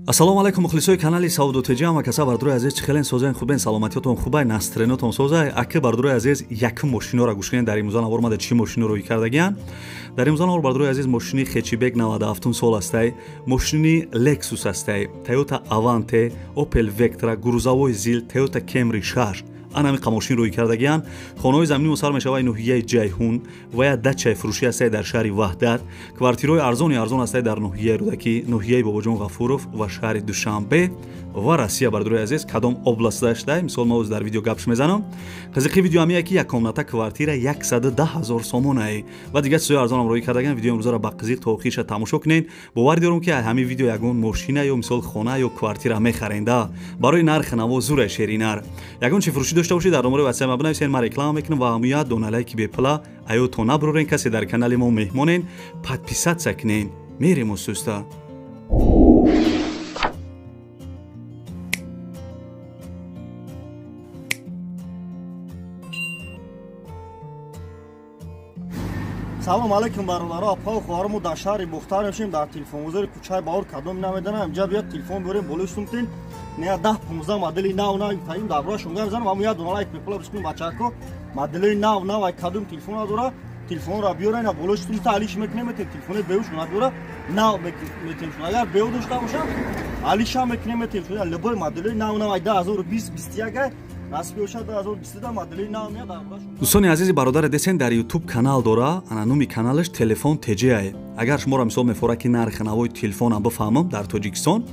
Ассалому алайкум мухлисои канали Савдо ТЖ, ҳама каса бардорои азиз, чӣ хелен созен, хубен, саломатиётон хубай, настренотон созай. Аки бардорои азиз, якум мошиноро гӯш кунед. Дар имрӯза навор омада чӣ мошино рӯй кардагиян. Дар имрӯза навор бардорои азиз мошини хэтчбек 97 сол астай, мошини Lexus астай, Toyota Avante, Opel Vectra, грузовой зил, Toyota Camry 6. Ана ҳамин мошин рӯй кардагиян. Хонаҳои заминӣ мусар мешавад ноҳияи Ҷайҳун ва я дачаи фурӯшӣ ҳастае дар шаҳри Ваҳдат. Квартираҳои арзони арзон ҳастае дар ноҳияи Рӯдакӣ, ноҳияи Бобоҷон Ғафуров ва шаҳри Душанбе ва Россия. Бардорои азиз, кадом област даштай, мисол ма оз дар видео гапш мезанам. Қизиқи видео ҳамия ки як комната квартира 110 000 сомонае ва дигар чизҳои арзонам рӯй кардагиян. Видеои имрӯзаро ба қизиқ то охирша тамошо кунед. Бовар дорам ки ҳамин видео ягон мошина ё мисол хона ё квартира мехаренда. Барои нархи наво зура шеринар. Ягон чи фурӯшӣ дошта бошед, дар номарои WhatsApp ма бинависед, ман реклама мекунам ва ҳамуя дона лайки бепула аётон набурорен. Касе дар канали мо меҳмонен, подписаться кунен. Мерем устуста. Салом алейкум бародаро, апа хоҳаро, мо дар шаҳри Бохтар мешем, дар телефонбозори кӯчаи Баҳор. Кадом намедонам, инҷа биёд телефон биёрем, болои сумтен не 10-15 модели нав нав таим дар бораашон гап мезанам. Ҳамун як дона лайк бепула бискунем бачаҳако. Модели нав нав ай кадом телефон надора, телефонро биёрен, болои сумта алиш мекунем, метем телефони беушон надора, нав метем. Агар беу дошта бошам, алиша мекунем, метем. Любой модели нав нав ай 2020 21 ай Дӯстони азизи бародаре десен дар YouTube канал дора, ана номи каналаш Телефон ТЖ. Агар шуморо мисол мефора ки нархи навои телефонам бифаҳмам дар Тоҷикистон,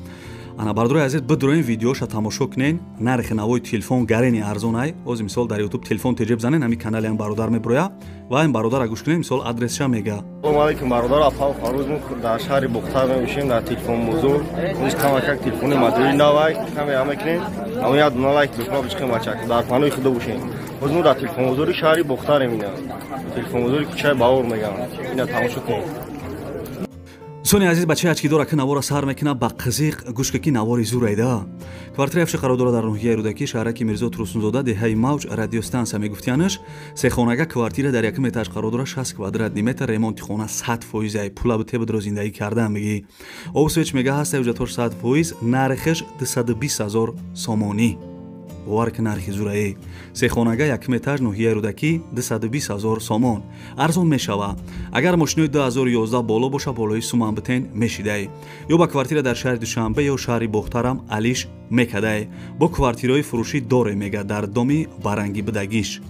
ана бародарои азиз бидуроен видеоша тамошо кунен, нархи навои телефон гарени арзонай. Оз мисол дар YouTube Телефон ТЖ бизанен, ҳамин канали ҳам бародар мебуроя ва ин бародара гӯш кунен, мисол адресша мега. Салом алейкум бародар, апа хоҳарӯз мо дар шаҳри Бохтар мебошем, дар телефонбозор. Имрӯз камакак телефони модели навай каме мекунем. Ҳамун як дона лайк бихоҳ бичиқем бачак, дар панои худо бошем. Боз мо дар телефонбозори шаҳри Бохтарем, ина телефонбозори кӯчаи Баҳор мегам. Ина тамошо кунем. Дӯстони азиз, бачаи ачкидора ки навора сар мекунад, ба қизиқ гӯш ки навори зурайда. Квартираи афши қарор дорад дар ноҳияи Рӯдакӣ, шаҳраки Мирзо Турсунзода, деҳаи Мавҷ, радиостансия мегуфтиянаш. Сехонага квартира дар якум этаж қарор дорад, 60 квадратный метр, ремонти хона 100%. Пула битебудро зиндагӣ кардан мегӣ. Обсвеч мега ҳаста, ҳуҷҷатҳош 100%, нархаш 220 000 сомонӣ. Бовар ки нархи зурае. Сехонага якум этаж, ноҳияи Рӯдакӣ, 220 000 сомон. Арзон мешава. Агар мошинои 2011 боло боша, болои суман битен мешидай. Ё ба квартира дар шаҳри Душанбе ё шаҳри Бохтарам алиш мекадай. Бо квартираҳои фурӯшӣ доре мега дар доми барангӣ бидагиш.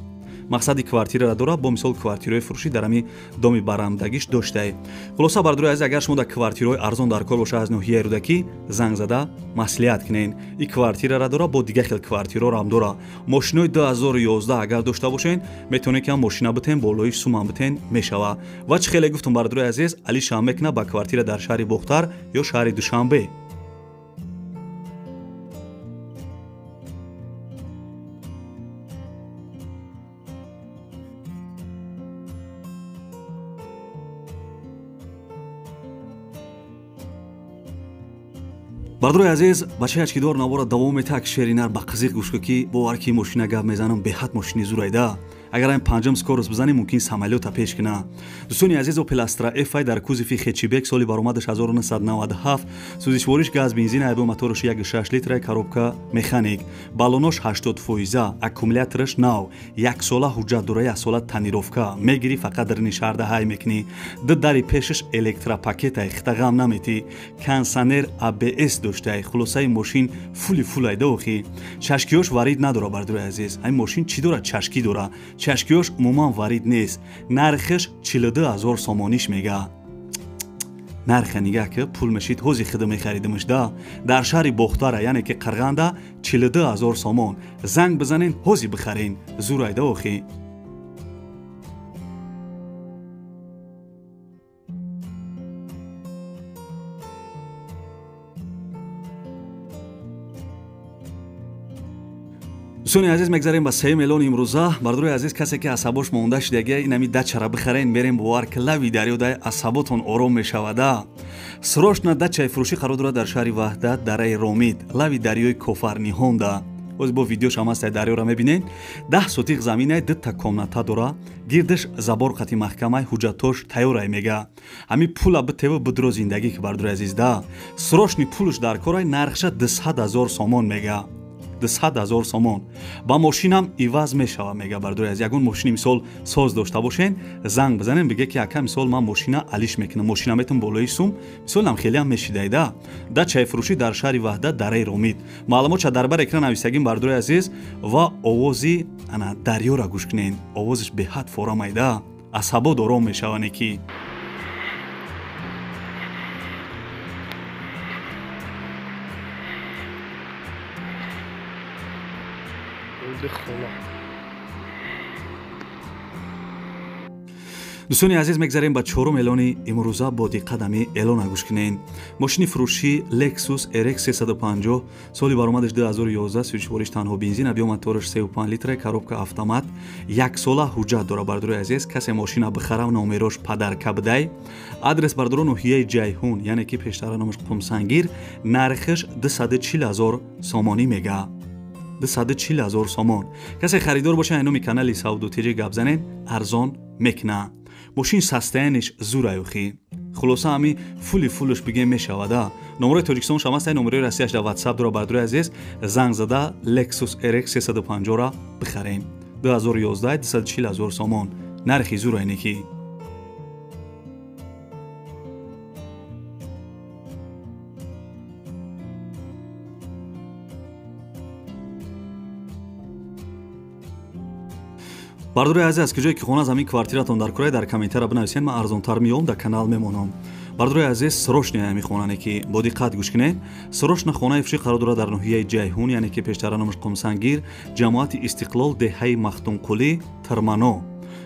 Мақсади квартираро дорад, бо мисол квартираҳои фурӯшӣ дар ҳамин доми барамдагиш доштай. Хулоса бардорои азиз, агар шумо дар квартираҳои арзон дар кор боша аз ноҳияи Рӯдакӣ, занг зада маслиҳат кунен. Ин квартираро дора, бо дигар хел квартираҳоро ҳам дора. Мошинои 2011 агар дошта бошен, метавонед ки ҳам мошина битен, болои суман битен мешава. Ва чӣ хеле гуфтум бардорои азиз, алишам мекуна ба квартира дар шаҳри Бохтар ё шаҳри Душанбе. Бардорои азиз, бачаи ачкидор навора давом метак, шеринар ба қизиқ гӯш кун ки бовар ки мошина гап мезанам, беҳад мошини зурайда. Агар ҳамин панҷум скорост бизанем, мумкин самолёта пеш куна. Дӯстони азиз, Opel Astra F дар кузови хэтчбек соли баромадаш 1997, сӯзишвориш газ бензин, айбо мотораш 1.6 литра, коробка механик, баллонош 80%, аккумулятораш нав, як сола ҳуҷҷат дора, як сола тонировка, мегирӣ фақат дарини шаҳрда ҳай мекунӣ. Ду дари пешаш электропакетай, хита ғам наметӣ, кондиционер ABS доштай. Хулосаи мошин фули фулайда охи. Чашкиёш варид надора бардорои азиз. Ҳамин мошин чӣ дора? Чашкӣ дора. Чашкиёш умуман варид нест. Нархаш 42 000 сомониш мега. Нарха нигаҳ ки пул мешид, ҳози хида мехаридимаш да. Дар шаҳри Бохтара, яъне ки Қарғанда, 42 000 сомон. Занг бизанен, ҳози бихарен. Зурайда охи. Дӯстони азиз, мегзарем ба сеюм эълони имрӯза. Бардорои азиз, касе ки асабош монда шидагия, инами дачара бихарен, мерем бовар ки лави дарёда асаботон ором мешавада. Срочно дачаи фурӯшӣ қарор дорад дар шаҳри Ваҳдат, дараи Ромид, лави дарёи Кофарниҳонда. Оз бо видеош ҳам ҳастай, дарёра мебинен. 10 сотиқ заминай, дута комната дора, гирдаш забор қати маҳкамай, ҳуҷҷатош тайёрай мега. Ҳами пула битеву бидро зиндагӣ ки бардори азиз да. Срочный пулш дар корай, нархша 200 000 сомон мега. 200 000 сомон. Ба мошинам иваз мешава мега бардори азиз. Ягон мошини мисол соз дошта бошен, занг бизанем, биге ки ака мисол ман мошина алиш мекунам, мошина метум болои сум, мисол нам хеле ҳам мешидайда. Да чайфурӯшӣ дар шаҳри Ваҳдат, дараи Ромид. Маълумотша дар бар экран нависагим бардори азиз ва овози ана дарёра гӯш кунен. Овозиш беҳад форамайда. Асабо дором мешаване ки. Дӯстони азиз, мегзарем ба чорум эълони имрӯза. Бо диққат ами эълона гӯш кунед. Мошини фурӯшӣ Lexus RX 350, соли баромадаш 2011, сӯзишвориш танҳо бензин, объём мотораш 3,5 литра, коробка автомат, яксола ҳуҷҷат дора бардори азиз. Касе мошина бихара, номерош падарка бидай. Адрес бардоро ноҳияи Ҷайҳун, яъне ки пештара номаш Қумсангир, нархиш 240 000 сомонӣ мега. 240 000 сомон. Касе харидор боша, номи канали Савдо ТЖ гап занед, арзон мекуна. Мошин состояниш зураюхи. Хулоса ами фули фулш бигем мешавада. Номерои Тоҷикистон шам ҳастай, номерои Россияш дар WhatsApp дора бардори азиз. Занг зада Lexus RX 350 ра бихарем. 2011, 240 000 сомон. Нархи зурайне ки. Бардори азиз, аз куҷое ки хона замин квартиратон дар курай, дар комментария бинависед, ман арзонтар меём, дар канал мемонам. Бардори азиз, срочно ами хонане ки бо диққат гӯш кунед. Срочно хонаи фурӯшӣ қарор дорад дар ноҳияи Ҷайҳун, яъне ки пештара номаш Қумсангир, ҷамоати Истиқлол, деҳаи Махтумқулӣ, Тирмано.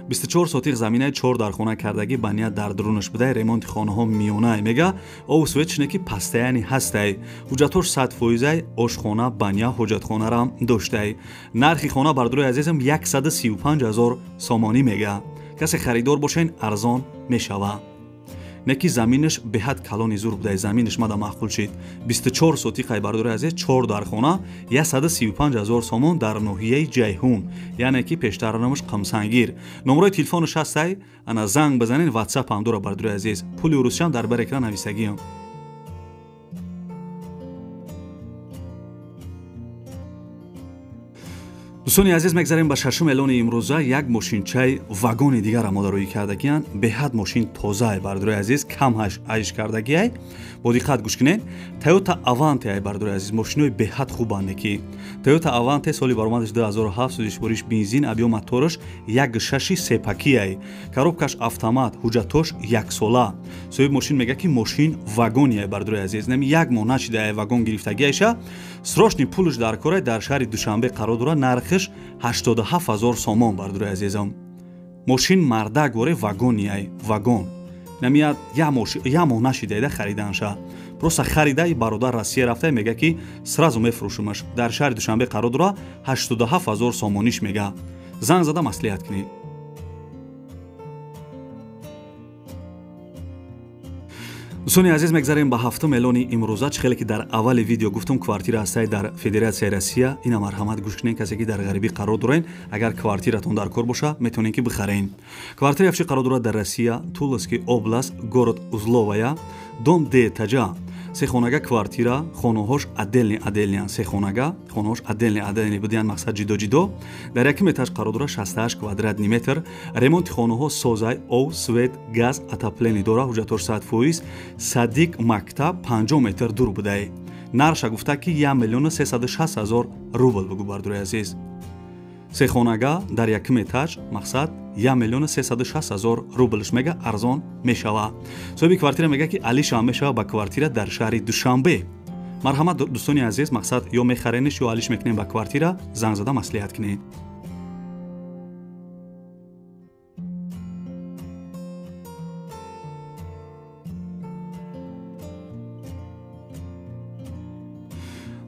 24 сотиқ заминаи 4 дар хона кардагӣ, ба ният дар дурунаш будай, ремонти хонаҳо миёнай мега. Обу свет чине ки пастаяни ҳастай. Ҳуҷҷатош 100%, ошхона, баня, ҳоҷатхонарам доштай. Нархи хона бардори азизам 135 000 сомонӣ мега. Касе харидор бошен, арзон мешава. Неки заминаш беҳад калони зур будай, заминаш мада маъқул шид. 24 сотиқай бардори азиз, 4 дар хона, 135 000 сомон дар ноҳияи Ҷайҳун, яъне ки пештара номаш Қумсангир. Номерои телефонаш ҳастай, ана занг бизанен, WhatsApp ҳам дора бардори азиз. Пули урусшам дар бар экран нависагиам. Дӯстони азиз, мегзарем ба шашум эълони имрӯза. Як мошинчаи вагони дигар омода рӯй кардагиянд. Беҳад мошин тозае бардори азиз, кам айш кардагиай. Бо диққат гӯш кунед. Toyota Avante ай бардори азиз, мошинои беҳад хубанде ки. Toyota Avante соли баромадаш 2007, сӯзишвориш бензин, объём мотораш 1.6 сепакиай. Коробкаш автомат, ҳуҷҷатош яксола. Соҳиби мошин мега ки мошин вагониай бардори азиз. Нами як моҳ нашида вагон гирифтагиайша. Срочный пулш дар корай, дар шаҳри Душанбе қарор дорад, нархиш 87 000 сомон бардори азизам. Мошин мардак воре вагониай, вагон. Намият я моҳ нашидаида хариданша. Просто харидаи бародар Россия рафта мега ки сразу мефурӯшумаш. Дар шаҳри Душанбе қарор дорад, 87 000 сомониш мега. Занг зада маслиҳат кунед. Дӯстони азиз, мегзарем ба ҳафтум эълони имрӯза. Чӣ хеле ки дар аввали видео гуфтум, квартира ҳастай дар Федератсияи Россия. Ина марҳамат гӯш кунед, касе ки дар ғарибӣ қарор дорен, агар квартиратон дар кор боша, метавонед ки бихарен. Квартира фурӯшӣ қарор дорад дар Россия, Туловский область, город Узловая, дом Д этажа. Се хонага квартира, хонаҳош отдельный отдельный, се хонага, хонаҳош отдельный отдельный будиян, мақсад ҷидо ҷидо. Дар якум этаж қарор дорад 68 квадратный метр. Ремонти хонаҳо созай, об, свет, газ, отопление дора, ҳуҷҷатош 100%. Садик мактаб 50 метр дур будай. Нарша гуфта ки 1 360 000 рубл бугу бардори азиз. Се хонага дар якум этаж, мақсад 1 360 000 рублш мега, арзон мешава. Соҳиби квартира мега ки алиша мешава ба квартира дар шаҳри Душанбе. Марҳамат дӯстони азиз, мақсад ё мехарениш ё алиш мекунем ба квартира, занг зада маслиҳат кунед.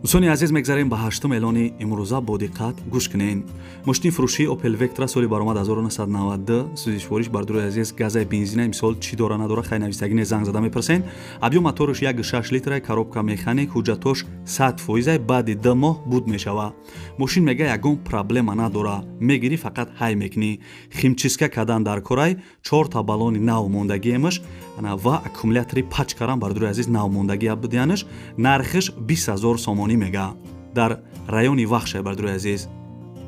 Дӯстони азиз, мегзарем ба ҳаштум эълони имрӯза, бо диққат гӯш кунед. Мошини фурӯшии Opel Vectra соли баромад 1992, сӯзишвориш бардурои азиз газаи бензина, мисол чӣ дора надора хай навистагӣ не, занг зада мепурсен. Объём мотораш 1,6 литра, коробка механик, ҳуҷҷатош 100%, баъди 2 моҳ буд мешава. Мошин мега ягон проблема надора, мегирӣ фақат ҳай мекунӣ. Химчистка кардан дар корай, 4 та баллони нав мондагиемаш ва аккумулятори пачкарам бардурои азиз нав мондагия будианаш. Нархиш 20 000 сомонӣ мега. Дар райони Вахшай бардурои азиз,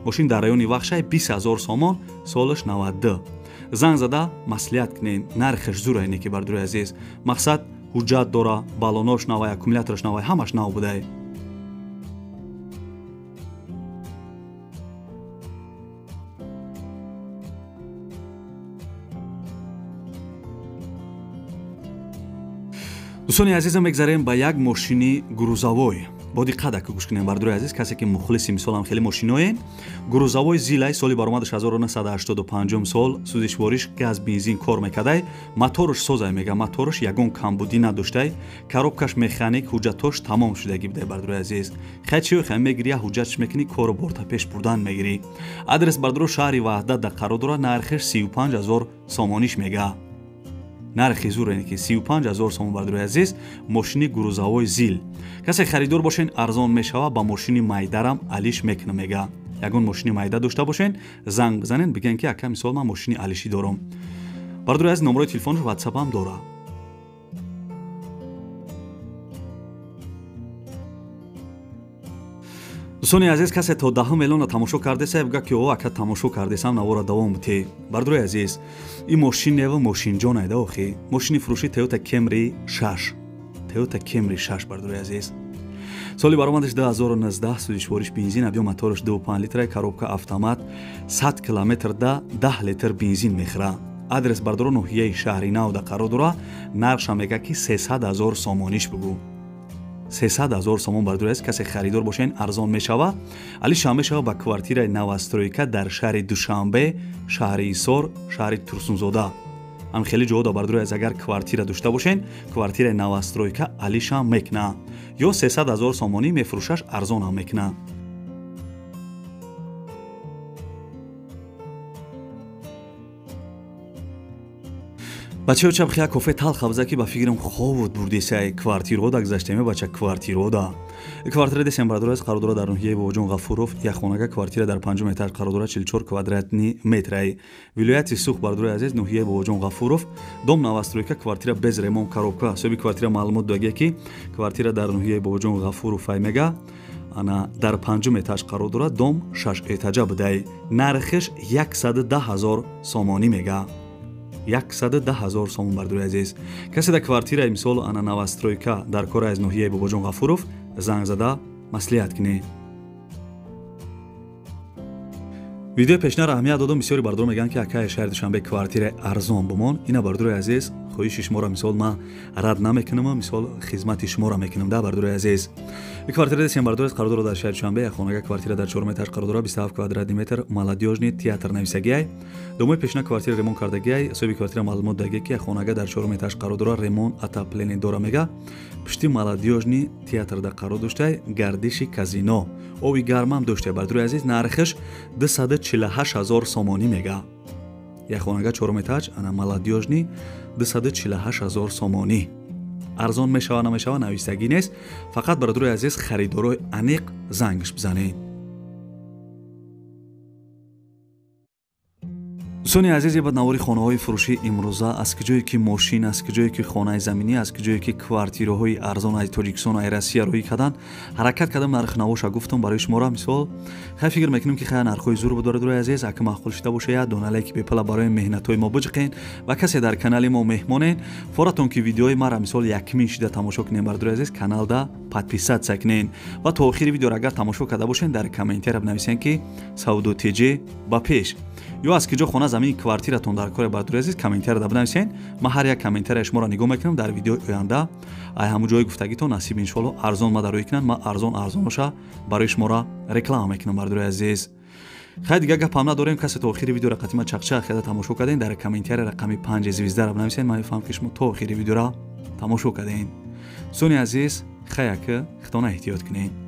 мошин дар райони Вахшай, 20 000 сомон, солаш 92. Занг зада маслиҳат кунед, нархаш зур айне ки бардурои азиз, мақсад ҳуҷҷат дора, баллонош навай, аккумулятораш навай, ҳамаш нав будай. Дӯстони азизам, мегзарем ба як мошини грузовой. Бо диққат ака гӯш кунем бардурои азиз, касе ки мухлиси мисолам хеле мошиноен. Грузовой Зилай, соли баромадаш 1985 сол, сӯзишвориш газ бензин кор мекардай, моторш созай мега, моторш ягон камбудӣ надоштай, коробкаш механик, ҳуҷҷатош тамом шудагӣ будай бардурои азиз. Хай чи хай мегирӣ, я ҳуҷҷатш мекунӣ, кору борта пеш бурдан мегирӣ. Адрес бардуро шаҳри Ваҳдат да қарор дорад, нархиш 35 000 сомониш мега. Нархи зур ки 35 000 сомон бардурои азиз, мошини грузовой Зил. Касе харидор бошен, арзон мешава, ба мошини майдарам алиш мекунам мега. Ягон мошини майда дошта бошен, занг бизанен, бигӯен ки ака, мисол ман мошини алишӣ дорам. Бардурои азиз, номерои телефонаш ватсапам дора. Дӯстони азиз, касе то даҳум эълона тамошо кардеса, буга ки о ака, тамошо кардесам, навора давом бутӣ. Бардурои азиз, ин мошин нева мошинҷон айда охи. Мошини фурӯши Toyota Camry 6, Toyota Camry 6 бардурои азиз, соли баромадаш 2019, сӯзишвориш бензин, объём мотораш 2,5 литра, коробка автомат, 100 километр да 10 литр бензин мехӯра. Адрес бардуро ноҳияи Шаҳри Нав да қарор дора, нархша мега ки 300 000 сомониш бугӯ. 300 000 сомон бардур аст. Касе харидор бошен, арзон мешава, алиша мешава ба квартираи новостройка дар шаҳри Душанбе, шаҳри Исор, шаҳри Турсунзода, ҳам хеле ҷоҳо бардур аст. Агар квартира дошта бошен, квартираи новостройка алиша мекуна ё 300 000 сомонӣ мефурӯшаш, арзон ҳам мекуна. Бачаё, чаб хия кофе талха биза ки ба фикрам хобут бурдисай. Квартирода гузаштем, бача, квартирода. Квартира десем бардор аст, қарор дорад дар ноҳияи Бобоҷон Ғафуров, як хонага квартира дар панҷум этаж қарор дорад, 44 квадратный метрай. Вилояти Суғд бардори азиз, ноҳияи Бобоҷон Ғафуров, дом новостройка, квартира без ремонт, коробка. Соҳиби квартира маълумот додагия ки квартира дар ноҳияи Бобоҷон Ғафуров ай мега, ана дар панҷум этаж қарор дорад, дом шаш этажа будай. Нархиш 110 000 сомонӣ мега, 110 000 сомон бардори азиз. Касе дар квартираи мисол ана новостройка дар кора аз ноҳияи Бобоҷон Ғафуров, занг зада маслиҳат кунед. Видеои пешнаро аҳамият додам. Бисёри бардор мегӯянд ки акаи, шаҳри Душанбе квартираи арзон бумон. Ина бардори азиз, хоҳиши шуморо мисол ман рад намекунам, мисол хизмати шуморо мекунам да бардори азиз. И квартира десем бардори қарор дорад дар шаҳри Душанбе, як хонага квартира дар чорум этаж қарор дорад, 27 квадратный метр, Молодёжный театр нависагиай. Домои пешина квартира ремонт кардагиай. Соҳиби квартира маълумот додагиай ки як хонага дар чорум этаж қарор дорад, ремонт, отопление дора мега. Пушти Молодёжный театрда қарор доштай, гардиши казино, оби гармам доштай бардори азиз. Нархиш 248 000 сомонӣ мега. Як хонага, чорум этаж, ана Молодёжный, 248 000 сомонӣ. Арзон мешава намешава навистагӣ нест. Фақат бародарои азиз, харидорои аниқ зангш бизанед. Дӯстони азиз, бад навори хонаҳои фурӯшии имрӯза, аз куҷое ки мошин, аз куҷое ки хонаи заминӣ, аз куҷое ки квартираҳои арзон аз Тоҷикистон, ай Россия роҳӣ кардан, ҳаракат кардам, нархнавоша гуфтам барои шуморо. Мисол хай фикр мекунем ки хай нархҳои зур буд. Бародарои азиз, ака маъқул шида боша, як дона лайки бепала барои меҳнатҳои мо биҷиқен ва касе дар канали мо меҳмонен, форатон ки видеои мара мисол якмин шида тамошо кунем, бародарои азиз, каналда подписаться кунен ва то охири видеоро агар тамошо карда бошен, дар комментария бинависен ки Савдо ТЖ ба пеш, ё аз киҷо хона замини квартиратон дар кори, бардори азиз, комментария бинависен. Ман ҳар як комментария шуморо нигоҳ мекунам. Дар видеои оянда ай ҳамун ҷои гуфтагитон насиб иншоалло арзон ма дароӣ кунанд, ман арзон арзоноша барои шуморо реклама мекунам. Бардори азиз, хай дигар гапам надорем. Касе то охири видеоро қатима чақчақ карда тамошо кардем, дар комментария рақами панҷ звездаро бинависен, ман мефаҳмам ки шумо то охири видеоро тамошо кардем. Дӯстони азиз, хаяки хитона эҳтиёт кунед.